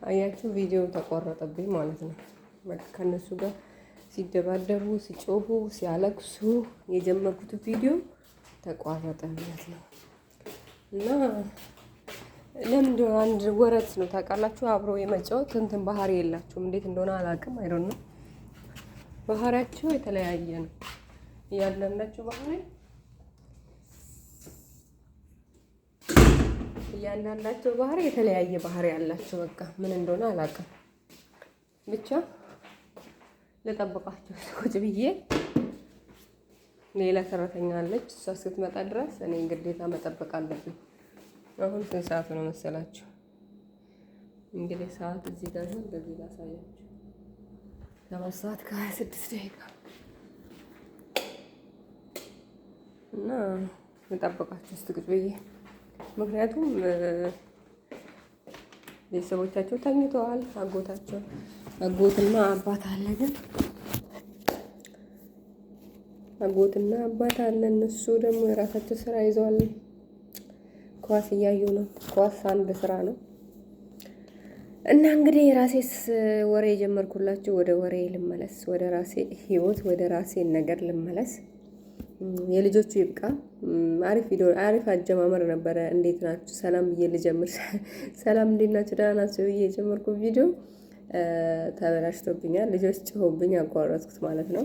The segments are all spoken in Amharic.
አያችሁ ቪዲዮ ተቆረጠብኝ ማለት ነው። በቃ ከእነሱ ጋር ሲደባደቡ፣ ሲጮሁ፣ ሲያለቅሱ የጀመርኩት ቪዲዮ ተቋረጠ ማለት ነው። እና ለምን እንደሆነ አንድ ወረት ነው ታውቃላችሁ፣ አብሮ የመጫወት እንትን ባህሪ የላቸውም። እንዴት እንደሆነ አላውቅም። I don't know፣ ባህሪያቸው የተለያየ ነው። እያንዳንዳቸው ባህሪ የተለያየ ባህሪ ያላቸው በቃ ምን እንደሆነ አላውቅም። ብቻ ልጠብቃቸው ቁጭ ብዬ፣ ሌላ ሰራተኛ አለች። እሷ እስክትመጣ ድረስ እኔ ግዴታ መጠበቅ አለብኝ። አሁን ስንት ሰዓት ነው መሰላችሁ? እንግዲህ ሰዓት እዚህ ጋር ይሁን በዚህ ላሳያችሁ። 7 ሰዓት ከ26 ደቂቃ እና ልጠብቃቸው እስቲ ቁጭ ብዬ፣ ምክንያቱም ቤተሰቦቻቸው ተኝተዋል። አጎታቸው አጎትና አባት አለ፣ ግን አጎትና አባት አለ። እነሱ ደግሞ የራሳቸው ስራ ይዘዋል። ኳስ እያዩ ነው። ኳስ አንድ ስራ ነው። እና እንግዲህ የራሴስ ወሬ የጀመርኩላችሁ ወደ ወሬ ልመለስ፣ ወደ ራሴ ህይወት፣ ወደ ራሴ ነገር ልመለስ። የልጆቹ ይብቃ። አሪፍ ቪዲዮ፣ አሪፍ አጀማመር ነበረ። እንዴት ናችሁ? ሰላም ብዬ ልጀምር። ሰላም እንዴት ናችሁ? ደህና ናችሁ ብዬ የጀመርኩት ቪዲዮ ተበላሽቶብኛል። ልጆች ጮኸውብኝ አቋረጥኩት ማለት ነው።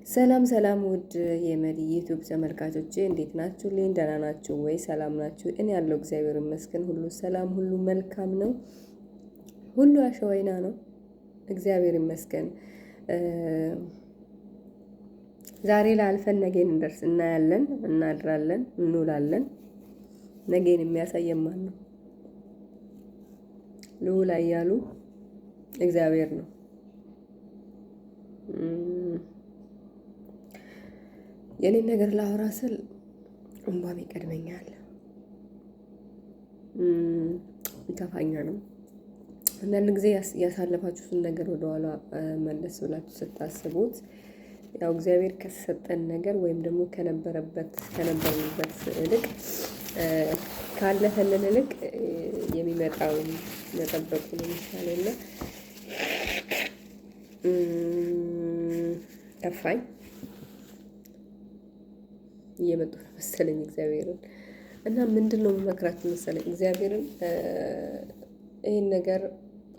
ሰላም ሰላም፣ ውድ የመዲ YouTube ተመልካቾቼ፣ እንዴት ናችሁ? ልኝ ደህና ናችሁ ወይ? ሰላም ናችሁ? እኔ ያለው እግዚአብሔር ይመስገን፣ ሁሉ ሰላም፣ ሁሉ መልካም ነው። ሁሉ አሸወይና ነው። እግዚአብሔር ይመስገን። ዛሬ ላልፈን ነገን እንደርስ እናያለን፣ እናድራለን፣ እንውላለን። ነገን የሚያሳየን ማን ነው? ልዑል እያሉ እግዚአብሔር ነው። የኔን ነገር ላውራ ስል እንባም ይቀድመኛል፣ ይከፋኛል። አንዳንድ ጊዜ ያሳለፋችሁትን ነገር ወደኋላ መለስ ብላችሁ ስታስቡት ያው እግዚአብሔር ከሰጠን ነገር ወይም ደግሞ ከነበርንበት ይልቅ፣ ካለፈልን ይልቅ የሚመጣውን መጠበቁ ነው የሚሻለው እና ከፋኝ። እየመጡ ነው መሰለኝ እግዚአብሔርን። እና ምንድን ነው የምመክራችሁ መሰለኝ፣ እግዚአብሔርን ይህን ነገር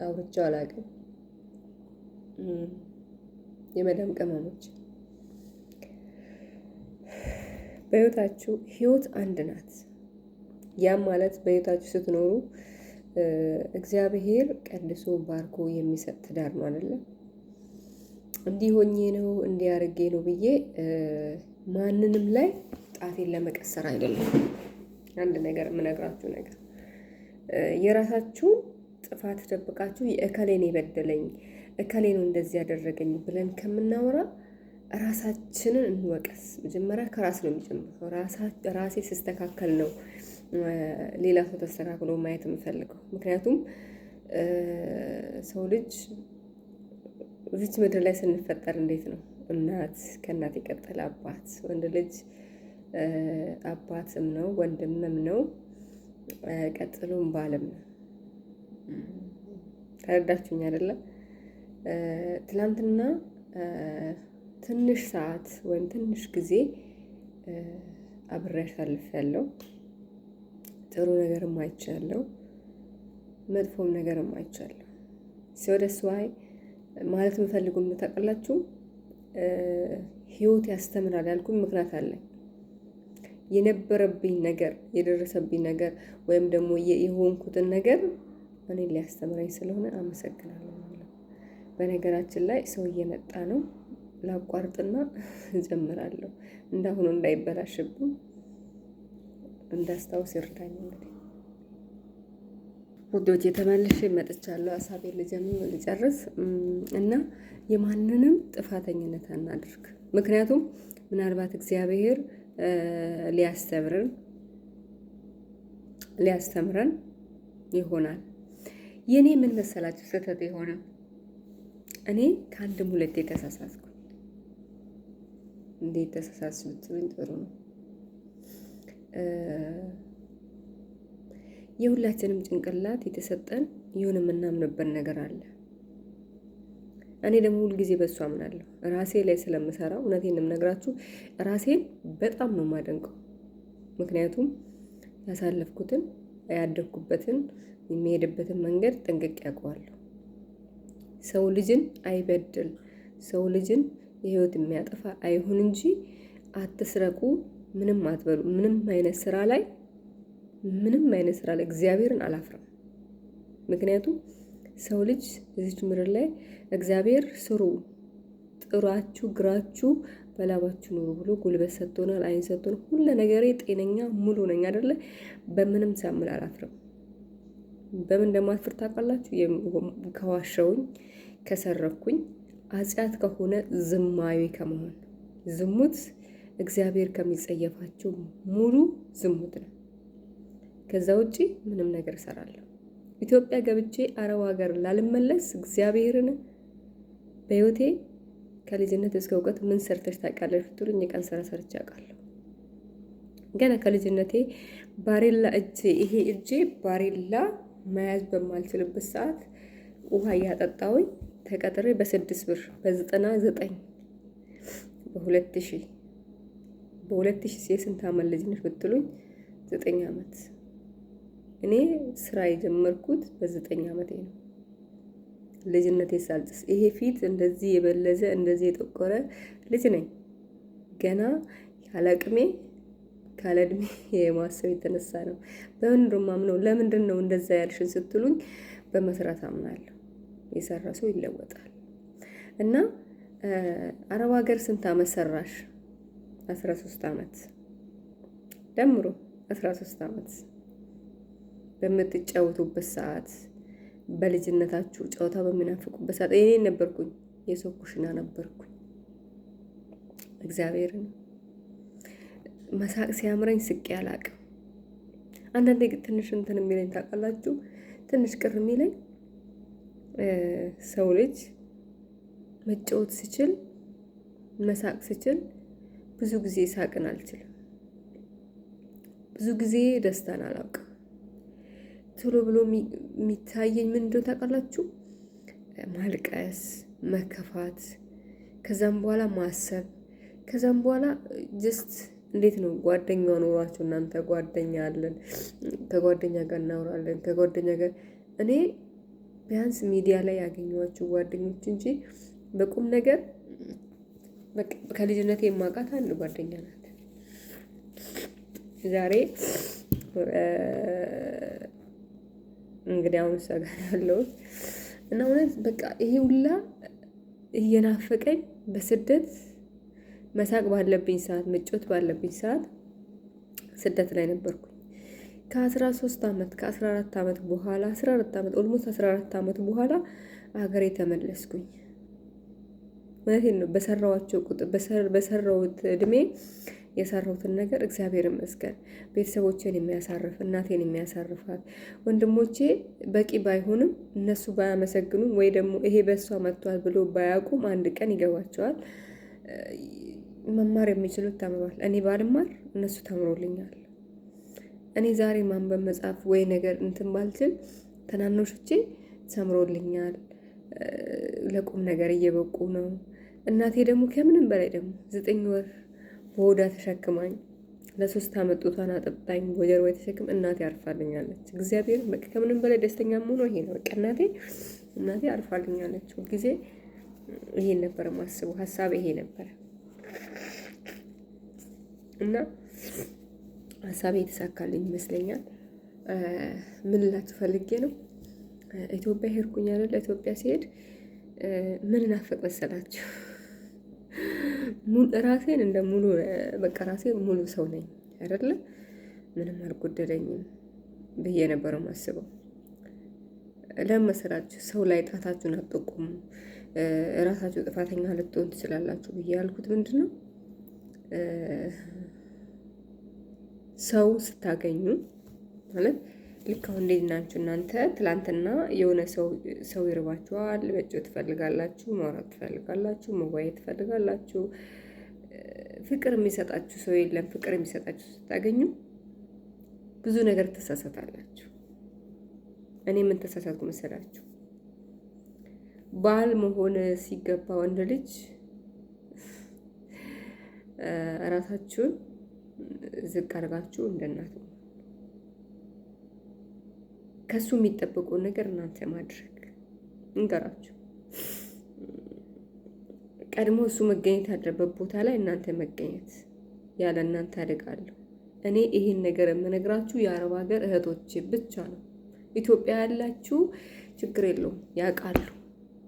አውርቼው አላውቅም። የመዳም ቅመሞች፣ በህይወታችሁ ህይወት አንድ ናት። ያም ማለት በህይወታችሁ ስትኖሩ እግዚአብሔር ቀድሶ ባርኮ የሚሰጥ ትዳር ነው አይደለም። እንዲህ ሆኜ ነው፣ እንዲህ አድርጌ ነው ብዬ ማንንም ላይ ጣቴን ለመቀሰር አይደለም። አንድ ነገር የምነግራችሁ ነገር፣ የራሳችሁን ጥፋት ደብቃችሁ የእከሌን የበደለኝ፣ እከሌ ነው እንደዚህ ያደረገኝ ብለን ከምናወራ ራሳችንን እንወቀስ። መጀመሪያ ከራስ ነው የሚጀምረው። ራሴ ስስተካከል ነው ሌላ ሰው ተስተካክሎ ማየት የምፈልገው። ምክንያቱም ሰው ልጅ እዚች ምድር ላይ ስንፈጠር እንዴት ነው? እናት፣ ከእናት የቀጠለ አባት፣ ወንድ ልጅ አባትም ነው፣ ወንድምም ነው፣ ቀጥሎም ባልም ነው። ተረዳችሁኝ አይደለም? ትላንትና ትንሽ ሰዓት ወይም ትንሽ ጊዜ አብሬ አሳልፌያለሁ። ጥሩ ነገርም አይቻለሁ፣ መጥፎም ነገርም አይቻለሁ። So that's why ማለት የምፈልገው ታውቃላችሁ፣ ህይወት ያስተምራል ያልኩኝ ምክንያት አለኝ። የነበረብኝ ነገር፣ የደረሰብኝ ነገር ወይም ደግሞ የሆንኩትን ነገር እኔ ሊያስተምረኝ ስለሆነ አመሰግናለሁ። በነገራችን ላይ ሰው እየመጣ ነው። ላቋርጥና እጀምራለሁ። እንዳሁኑ እንዳይበላሽብኝ እንዳስታውስ ይርዳኝ። እንግዲህ ውዶች ተመልሼ መጥቻለሁ። ሀሳቤን ልጀምር ልጨርስ እና የማንንም ጥፋተኝነት አናድርግ። ምክንያቱም ምናልባት እግዚአብሔር ሊያስተምረን ይሆናል። የኔ ምን መሰላችሁ ስህተት የሆነ፣ እኔ ከአንድም ሁለቴ ተሳሳትኩ። እንዴት ተሳሳትሽ ብትሉኝ ጥሩ ነው። የሁላችንም ጭንቅላት የተሰጠን የሆነ የምናምንበት ነገር አለ። እኔ ደግሞ ሁልጊዜ በሱ አምናለሁ። ራሴ ላይ ስለምሰራ እውነቴን የምነግራችሁ ራሴን በጣም ነው የማደንቀው። ምክንያቱም ያሳለፍኩትን፣ ያደግኩበትን፣ የሚሄድበትን መንገድ ጠንቅቄ ያውቀዋለሁ። ሰው ልጅን አይበድል፣ ሰው ልጅን የህይወት የሚያጠፋ አይሁን እንጂ አትስረቁ፣ ምንም አትበሉ፣ ምንም አይነት ስራ ላይ ምንም አይነት ስራ ላይ እግዚአብሔርን አላፍርም። ምክንያቱም ሰው ልጅ እዚች ምድር ላይ እግዚአብሔር ስሩ፣ ጥራችሁ ግራችሁ በላባችሁ ኑሩ ብሎ ጉልበት ሰጥቶናል፣ አይን ሰጥቶናል። ሁለ ነገሬ ጤነኛ ሙሉ ነኝ አይደለ? በምንም ሳምል አላፍርም። በምን እንደማፍር ታውቃላችሁ? ከዋሸውኝ፣ ከሰረኩኝ፣ ኃጢአት ከሆነ ዝማዊ ከመሆን ዝሙት እግዚአብሔር ከሚጸየፋቸው ሙሉ ዝሙት ነው። ከዛ ውጪ ምንም ነገር እሰራለሁ። ኢትዮጵያ ገብቼ አረብ ሀገር ላልመለስ እግዚአብሔርን በህይወቴ ከልጅነት እስከ እውቀት ምን ሰርተሽ ታውቂያለሽ ብትሉኝ የቀን ስራ ሰርቼ አውቃለሁ። ገና ከልጅነቴ ባሬላ እጄ ይሄ እጄ ባሬላ መያዝ በማልችልበት ሰዓት ውሃ እያጠጣሁኝ ተቀጥሬ በ6 ብር በ99 በ2000 በ2000 የስንት ዓመት ልጅ ነሽ ብትሉኝ 9 ዓመት። እኔ ስራ የጀመርኩት በ9 ዓመቴ ነው። ልጅነቴ ሳልጥስ ይሄ ፊት እንደዚህ የበለዘ እንደዚህ የጠቆረ ልጅ ነኝ። ገና ያለቅሜ ካለእድሜ የማሰብ የተነሳ ነው። በምንድን ነው የማምነው? ለምንድን ነው እንደዛ ያልሽን ስትሉኝ በመስራት አምናለሁ። የሰራ ሰው ይለወጣል። እና አረብ ሀገር ስንት ዓመት ሰራሽ? 13 ዓመት ደምሮ 13 ዓመት በምትጫወቱበት ሰዓት፣ በልጅነታችሁ ጨዋታ በሚናፍቁበት ሰዓት እኔ ነበርኩኝ፣ የሰው ኩሽና ነበርኩኝ። እግዚአብሔርን መሳቅ ሲያምረኝ ስቄ አላቅም። አንዳንዴ ትንሽ እንትን የሚለኝ ታውቃላችሁ፣ ትንሽ ቅር የሚለኝ ሰው ልጅ መጫወት ስችል መሳቅ ስችል ብዙ ጊዜ ሳቅን አልችልም። ብዙ ጊዜ ደስታን አላውቅም። ቶሎ ብሎ የሚታየኝ ምን እንደሆነ ታውቃላችሁ? ማልቀስ፣ መከፋት፣ ከዛም በኋላ ማሰብ፣ ከዛም በኋላ just እንዴት ነው ጓደኛ ኖሯችሁ እናንተ ጓደኛ አለን፣ ከጓደኛ ጋር እናወራለን፣ ከጓደኛ ጋር እኔ ቢያንስ ሚዲያ ላይ ያገኘኋቸው ጓደኞች እንጂ በቁም ነገር ከልጅነቴ የማውቃት አንድ ጓደኛ ናት። ዛሬ እንግዲህ አሁን እሷ ጋር ያለሁት እና እውነት በቃ ይሄ ሁላ እየናፈቀኝ በስደት መሳቅ ባለብኝ ሰዓት መጮት ባለብኝ ሰዓት ስደት ላይ ነበርኩኝ። ከ13 ዓመት ከ14 ዓመት በኋላ 14 ዓመት almost 14 ዓመት በኋላ አገሬ ተመለስኩኝ። እውነቴን ነው። በሰራኋቸው ቁጥር በሰራሁት እድሜ የሰራሁትን ነገር እግዚአብሔር ይመስገን ቤተሰቦቼን የሚያሳርፍ እናቴን የሚያሳርፋት ወንድሞቼ በቂ ባይሆንም እነሱ ባያመሰግኑም ወይ ደግሞ ይሄ በእሷ መጥቷል ብሎ ባያውቁም አንድ ቀን ይገባቸዋል። መማር የሚችሉት ተምሯል። እኔ ባልማር እነሱ ተምሮልኛል። እኔ ዛሬ ማንበብ መጻፍ ወይ ነገር እንትን ባልችል ተናኖሾቼ ተምሮልኛል። ለቁም ነገር እየበቁ ነው። እናቴ ደግሞ ከምንም በላይ ደግሞ 9 ወር በሆዷ ተሸክማኝ ለ3 ዓመት ጡቷን አጠብጣኝ በጀርባ ተሸክም እናቴ አርፋልኛለች። እግዚአብሔር በቃ ከምንም በላይ ደስተኛ ሆኖ ይሄ ነው። በቃ እናቴ አርፋልኛለች። ሁልጊዜ ይሄን ነበር የማስበው፣ ሀሳብ ይሄ ነበር እና ሀሳቤ የተሳካልኝ ይመስለኛል። ምን ልላችሁ ፈልጌ ነው፣ ኢትዮጵያ ሄድኩኝ አይደል? ኢትዮጵያ ሲሄድ ምን ናፈቅ መሰላችሁ? ራሴን እንደ ሙሉ በቃ ራሴ ሙሉ ሰው ነኝ አይደለ? ምንም አልጎደለኝም ብዬ ነበር የማስበው። ለምን መሰላችሁ? ሰው ላይ ጣታችሁን አትጠቁሙ፣ ራሳችሁ ጥፋተኛ ልትሆን ትችላላችሁ ብዬ ያልኩት ምንድነው፣ ሰው ስታገኙ ማለት ልክ አሁን እንዴት ናችሁ እናንተ? ትላንትና የሆነ ሰው ይርባችኋል፣ መጫወት ትፈልጋላችሁ፣ ማውራት ትፈልጋላችሁ፣ መወያየት ትፈልጋላችሁ። ፍቅር የሚሰጣችሁ ሰው የለም። ፍቅር የሚሰጣችሁ ስታገኙ ብዙ ነገር ትሳሳታላችሁ። እኔ ምን ተሳሳትኩ መሰላችሁ? ባል መሆን ሲገባ ወንድ ልጅ እራሳችሁን ዝቅ አድርጋችሁ እንደ እናት ከሱ የሚጠበቀውን ነገር እናንተ ማድረግ እንገራችሁ። ቀድሞ እሱ መገኘት ያለበት ቦታ ላይ እናንተ መገኘት፣ ያለ እናንተ አደጋለሁ። እኔ ይሄን ነገር የምነግራችሁ የአረብ ሀገር እህቶቼ ብቻ ነው። ኢትዮጵያ ያላችሁ ችግር የለውም፣ ያውቃሉ፣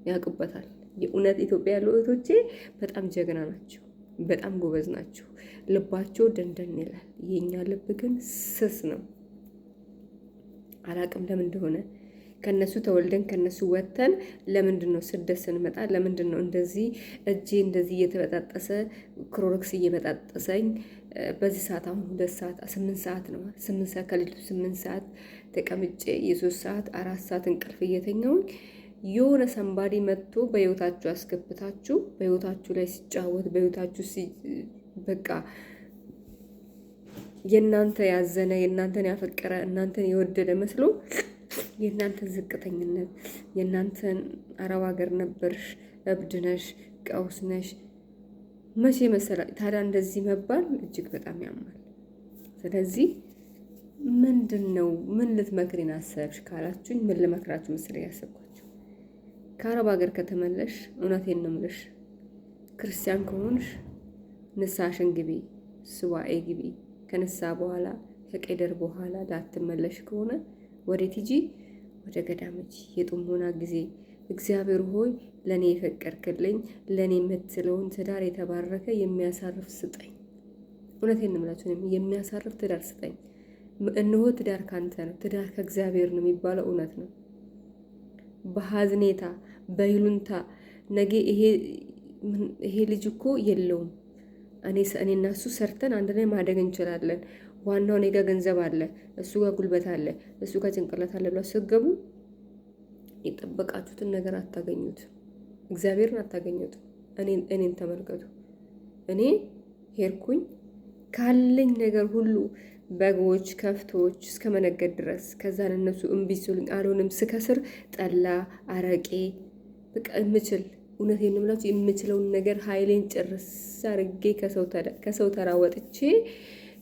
ያውቁበታል። የእውነት ኢትዮጵያ ያሉ እህቶቼ በጣም ጀግና ናቸው፣ በጣም ጎበዝ ናቸው። ልባቸው ደንደን ይላል። የእኛ ልብ ግን ስስ ነው። አላቅም ለምን እንደሆነ ከነሱ ተወልደን ከነሱ ወጥተን ለምንድን ነው ስደት ስንመጣ ለምንድን ነው እንደዚህ እጄ እንደዚህ እየተበጣጠሰ ክሮሮክስ እየበጣጠሰኝ በዚህ ሰዓት አሁን 2 ሰዓት 8 ሰዓት ነው። 8 ሰዓት ከሌሊቱ 8 ሰዓት ተቀምጬ የ3 ሰዓት 4 ሰዓት እንቅልፍ እየተኛሁኝ የሆነ somebody መጥቶ በህይወታችሁ ያስገብታችሁ በህይወታችሁ ላይ ሲጫወት በህይወታችሁ በቃ የእናንተ ያዘነ የእናንተን ያፈቀረ እናንተን የወደደ መስሎ የእናንተን ዝቅተኝነት የእናንተን አረብ ሀገር ነበርሽ፣ እብድ ነሽ፣ ቀውስ ነሽ መቼ መሰላ ታዲያ እንደዚህ መባል እጅግ በጣም ያማል። ስለዚህ ምንድን ነው ምን ልትመክሪን አሰብሽ ካላችሁኝ፣ ምን ልመክራችሁ መሰለኝ ያሰብኳችሁ፣ ከአረብ ሀገር ከተመለሽ እውነቴን ነው የምልሽ፣ ክርስቲያን ከሆንሽ ንስሐሽን ግቢ፣ ሱባኤ ግቢ። ከንስሐ በኋላ ከቄደር በኋላ ላትመለሽ ከሆነ ወዴት ሂጂ? ወደ ገዳም ሂጂ። የጥሞና ጊዜ እግዚአብሔር ሆይ ለእኔ የፈቀድክልኝ ለእኔ የምትለውን ትዳር የተባረከ የሚያሳርፍ ስጠኝ። እውነቴን ነው የምላችሁ፣ የሚያሳርፍ ትዳር ስጠኝ። እነሆ ትዳር ካንተ ነው፣ ትዳር ከእግዚአብሔር ነው የሚባለው እውነት ነው። በሀዝኔታ በይሉንታ ነገ ይሄ ልጅ እኮ የለውም እኔ እና እሱ ሰርተን አንድ ላይ ማደግ እንችላለን። ዋናው እኔ ጋ ገንዘብ አለ፣ እሱ ጋር ጉልበት አለ፣ እሱ ጋር ጭንቅላት አለ ብላችሁ ስትገቡ የጠበቃችሁትን ነገር አታገኙት። እግዚአብሔርን አታገኙት። እኔን ተመልከቱ። እኔ ሄድኩኝ ካለኝ ነገር ሁሉ በጎች፣ ከፍቶች እስከ መነገድ ድረስ። ከዛ እነሱ እምቢ ሲሉኝ አልሆንም ስከስር ጠላ፣ አረቄ በቃ የምችል እውነቴን ነው የምላችሁ የምችለውን ነገር ኃይሌን ጭርስ አድርጌ ከሰው ተራ ወጥቼ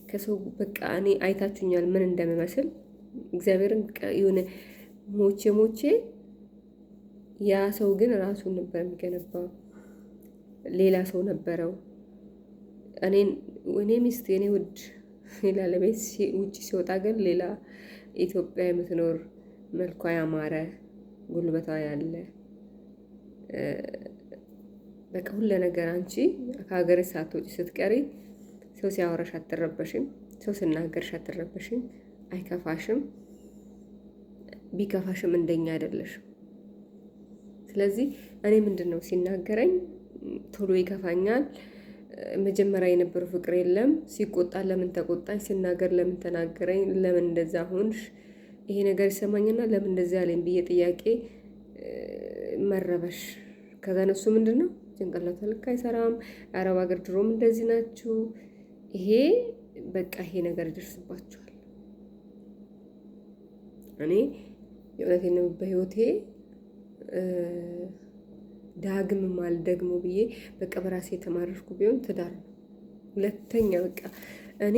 ከሰው በቃ እኔ አይታችሁኛል ምን እንደምመስል እግዚአብሔርን የሆነ ሞቼ ሞቼ ያ ሰው ግን ራሱን ነበር የሚገነባው። ሌላ ሰው ነበረው። እኔ ሚስት የኔ ውድ ሌላ ለቤት ውጭ ሲወጣ ግን ሌላ ኢትዮጵያ የምትኖር መልኳ ያማረ ጉልበቷ ያለ በቃ ሁለ ነገር አንቺ ከሀገር ሳትወጪ ስትቀሪ ሰው ሲያወራሽ አትረበሽም። ሰው ሲናገርሽ አትረበሽም። አይከፋሽም። ቢከፋሽም እንደኛ አይደለሽም። ስለዚህ እኔ ምንድን ነው ሲናገረኝ ቶሎ ይከፋኛል። መጀመሪያ የነበረው ፍቅር የለም። ሲቆጣ ለምን ተቆጣኝ፣ ሲናገር ለምን ተናገረኝ፣ ለምን እንደዛ ሆንሽ፣ ይሄ ነገር ይሰማኝና ለምን እንደዛ ያለኝ ብዬ ጥያቄ መረበሽ። ከዛ እነሱ ምንድን ነው ጭንቅላቷ ልክ አይሰራም፣ አረብ ሀገር ድሮም እንደዚህ ናችሁ፣ ይሄ በቃ ይሄ ነገር ይደርስባችኋል። እኔ የእውነቴን ነው በህይወቴ ዳግም ማልደግሞ ብዬ በቃ በራሴ የተማረርኩ ቢሆን ትዳር ነው። ሁለተኛ በቃ እኔ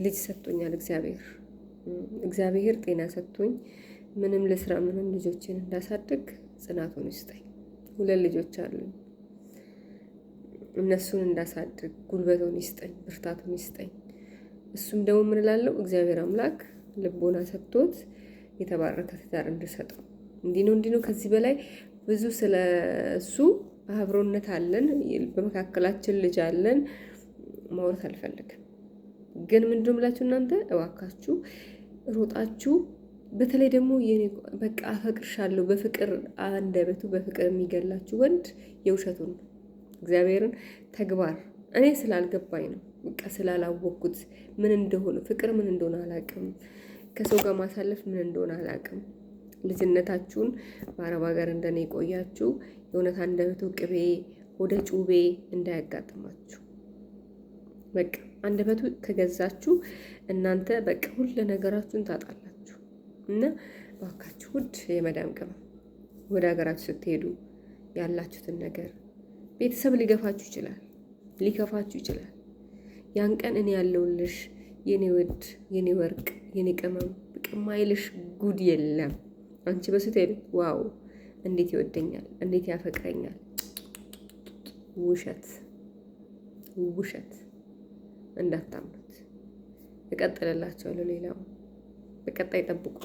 ልጅ ሰጥቶኛል እግዚአብሔር እግዚአብሔር ጤና ሰጥቶኝ ምንም ልስራ ምንም ልጆችን እንዳሳድግ ጽናቱን ይስጠኝ። 2 ልጆች አሉኝ። እነሱን እንዳሳድግ ጉልበቱን ይስጠኝ፣ ብርታቱን ይስጠኝ። እሱም ደግሞ ምን እላለሁ እግዚአብሔር አምላክ ልቦና ሰጥቶት የተባረከ ትዳር እንድሰጠው እንዲህ ነው እንዲህ ነው። ከዚህ በላይ ብዙ ስለ እሱ አብሮነት አለን፣ በመካከላችን ልጅ አለን፣ ማውራት አልፈልግም። ግን ምንድነው የምላችሁ እናንተ እባካችሁ ሮጣችሁ በተለይ ደግሞ የኔ በቃ አፈቅርሻለሁ በፍቅር አንደበቱ በፍቅር የሚገላችሁ ወንድ የውሸቱን ነው። እግዚአብሔርን ተግባር እኔ ስላልገባኝ ነው፣ በቃ ስላላወቅኩት ምን እንደሆነ ፍቅር ምን እንደሆነ አላውቅም። ከሰው ጋር ማሳለፍ ምን እንደሆነ አላውቅም። ልጅነታችሁን በአረብ ሀገር እንደኔ የቆያችሁ የእውነት አንደበቱ ቅቤ ወደ ጩቤ እንዳያጋጥማችሁ። በቃ አንደበቱ ከገዛችሁ እናንተ በቃ ሁሉ ነገራችሁን ታጣላችሁ። እና ባካችሁ ውድ የመዳም ቅመም ወደ ሀገራችሁ ስትሄዱ ያላችሁትን ነገር ቤተሰብ ሊገፋችሁ ይችላል፣ ሊከፋችሁ ይችላል። ያን ቀን እኔ ያለውልሽ የኔ ውድ፣ የኔ ወርቅ፣ የኔ ቅመም ብቅማይልሽ ጉድ የለም። አንቺ በስትሄድ wow እንዴት ይወደኛል፣ እንዴት ያፈቅረኛል። ውሸት ውሸት፣ እንዳታምኑት። እቀጥልላቸዋለሁ። ሌላው በቀጣይ ጠብቁ።